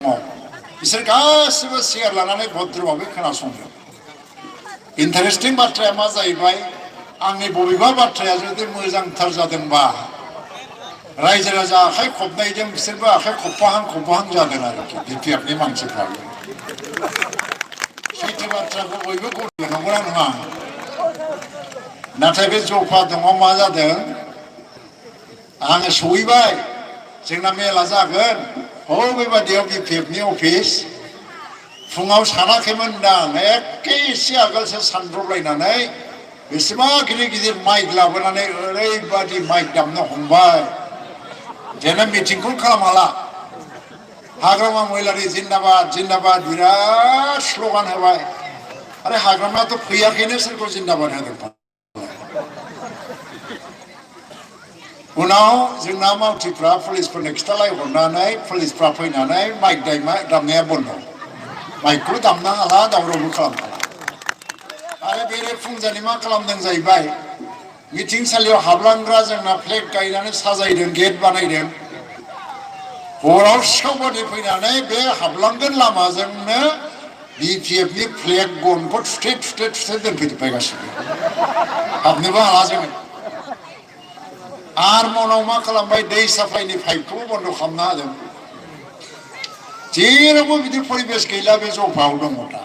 बिसोर गासिबो शेयार लानानै भद्रभाबै खोनासंदों। इन्टारेस्टिं बाथ्राया मा जाहैबाय, आंनि बबेबा बाथ्राया जुदि मोजांथार जादोंबा रायजो राजा आखाइ खबनायजों बिसोरबो आखाइ खबफाहां जादों आरोखि बिपिएफनि मानसिफ्राबो। सैथो बाथ्राखौ बयबो गनायो, नंगौना नङा? नाथाय बे जफा दङ मा जादों, आङो सहैबाय, जोंना मेला जागोन बेबादियाव बिपिएफनि अफिस फुङाव सानाखैमोनदां, एखे एसे आगोलसो सानब्रबलायनानै बेसेबा गिदिर गिदिर माइक लाबोनानै ओरैबादि माइक दामनो हमबाय जेन मिटिंखौ खालामहाला। हाग्रामा महिलारि जिन्दाबाद जिन्दाबाद बिराद स्लगान होबाय। आरे हाग्रामायाथ' फैयाखैनो, सोरखौ जिन्दाबाद होदों? उनाव जोंना मावथिफ्रा पुलिसफोरनो खिथालायहरनानै पुलिसफ्रा फैनानै माइक दामनाया बन्द', माइकखौ दामनो हाला, दावरावबो खालामनो हाला। आरो बेरेफुंजानि मा खालामदों जाहैबाय, मिटिंसालियाव हाबलांग्रा जोंना फ्लेग गायनानै साजायदों, गेट बानायदों। हराव सिखाव बादि फैनानै बे हाबलांगोन लामाजोंनो बिपिएफनि फ्लेग गनखौ थुथे दोनफैजोब्बाय गासिबो, हाबनोबो हाला जोङो। आर मनाव मा खालामबाय, दै साप्लाइनि पाइपखौबो बन्द' खालामना होदों। जेरावबो बिदि परिबेस गैला बे जफायाव दङ दा।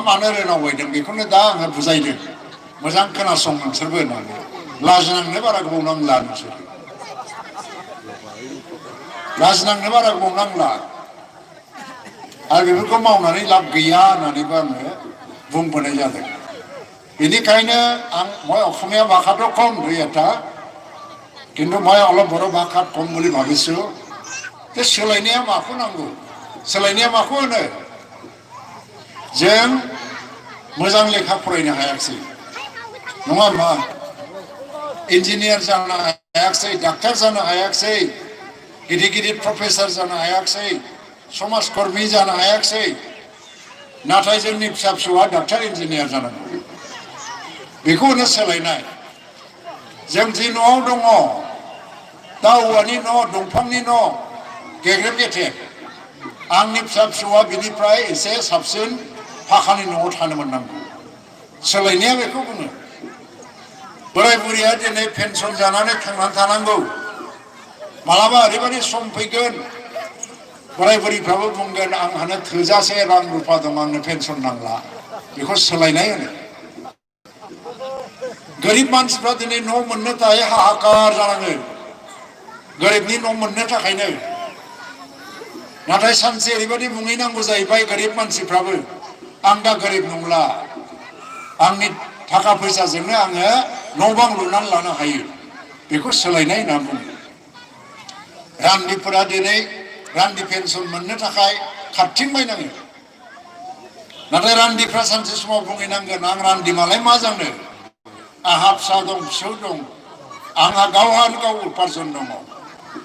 मानो रोनावबायदों बेखौनो दा आङो बुजायदों, मोजां खोनासं नोंसोरबो होननानै। लाजिनांनो बारा गोबाव नांला नोंसोर, लाजिनांनो बारा गोबाव नांला। आरो बेफोरखौ मावनानै लाब गैया होननानैबो आङो बुंबोनाय जादों। बेनिखायनो মই অসমীয়া ভাষাটো কম দুই এটা, কিন্তু মই অলপ বড় ভাষাত কম বুলি ভাবিছো। যে सोलायनाया माखौ नांगौ? सोलायनाया माखौ होनो? जों मोजां लेखा फरायनो हायाखिसै, नङा होनबा? इन्जिनियार जानो हायाखिसै, डाक्टार जानो हायाखिसै, गिदिर गिदिर प्रफेसार जानो हायाखिसै, समाज कर्मी जानो हायाखिसै। नाथाय जोंनि फिसा फिसौआ डाक्टार इन्जिनियार जानांगौ। बेखौ होनो सोलायनाय। जों जि न'आव दङ, दा औवानि न', दंफांनि न', गेग्रेब गेथेब, आंनि फिसा फिसौआ बिनिफ्राय एसे साबसिन फाखानि न'आव थानो मोननांगौ। सोलायनाया बेखौ बुङो। बोराय बुरिया दिनै पेन्सन जानानै थांनानै थानांगौ। मालाबा ओरैबायदि सम फैगोन, बोराय बुरिफ्राबो बुंगोन आंहानो थोजासे रां रुफा दं, आंनो पेन्सन नांला। बेखौ सोलायनाय होनो। गोरिब मानसिफ्रा दिनै न' मोननो थाखाय हाहाकार जानाङो, गोरिबनि न' मोननो थाखायनो। नाथाय सानसे ओरैबायदि बुंहैनांगौ जाहैबाय गोरिब मानसिफ्राबो, आं दा गोरिब नंला, आंनि थाखा फैसाजोंनो आङो न' बां लुनानै लानो हायो। बेखौ सोलायनाय होनना बुङो। रान्दिफोरा दिनै रान्दि पेन्सन मोननो थाखाय खारथिंबायनाङो। नाथाय रान्दिफ्रा सानसे समाव बुंहैनांगोन, आं रान्दि मालाय मा जानो, आंहा फिसा दं, फिसौ दं, आंहा गावहानो गाव उपार्जन दङ,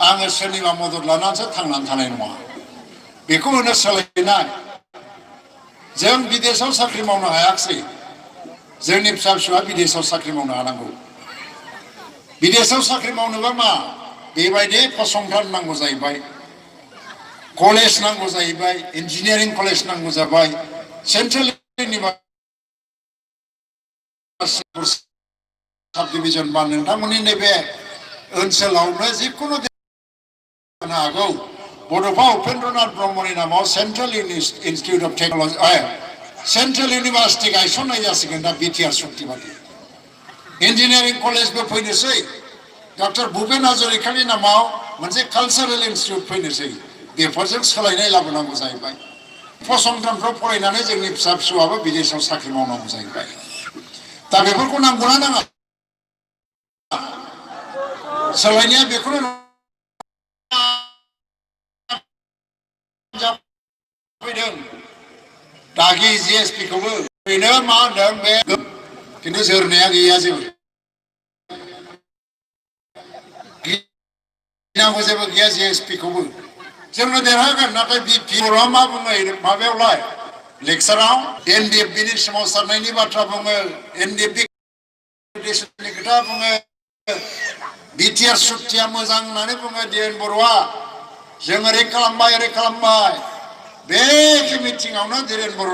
आङो सोरनिबा मदद लानानैसो थांनानै थानाय नङा। बेखौ होनो सोलायनाय। जों बिदेशआव साख्रि मावनो हायाखिसै, जोंनि फिसा फिसौआ बिदेशआव साख्रि मावनो हानांगौ। बिदेशआव साख्रि मावनोबा मा, बेबायदि फसंथान नांगौ जाहैबाय, कलेज नांगौ जाहैबाय, इन्जिनियारिं कलेज नांगौ जाबाय, सेन्ट्रेल साब डिभिजन बा नोंथांमोननि नैबे ओनसोलावनो जिखुनु जानो हागौ। बड'फा उपेन्द्रनाथ ब्रह्मनि नामाव central institute of technology, central university गायसननाय जासिगोन दा बिटिआर सक्ति बादि। इन्जिनियारिं कलेजबो फैनोसै, डक्टर भुपेन हाजरिकानि नामाव मोनसे कालचारेल इन्स्टिटिउट फैनोसै। बेफोरजों सोलायनाय लाबोनांगौ जाहैबाय। फसंथानफ्राव फरायनानै जोंनि फिसा फिसौआबो बिदेशआव साख्रि मावनांगौ जाहैबाय। दा बेफोरखौ नांगौना नाङा? सोलायनाया बेखौनो फैदों। दागि जिएसपिखौबो बेनो मा होनदों, बे खिन्थु जोरनाया गैया, जेबो गिनांगौ जेबो गैया। जिएसपिखौबो जोंनो देरहागोन। नाथाय बिपिआरआ मा बुङो माबायावलाय, लेक्साराव एनडिएफबिनि सोमावसारनायनि बाथ्रा बुङो, एनडिएफबि खोथा बुङो, बिटिआर सुक्तिया मोजां होननानै बुङो डिएन बर'आ। जों ओरै खालामबाय, ओरै खालामबाय, एखे मिथिङावनो धीरेन बर'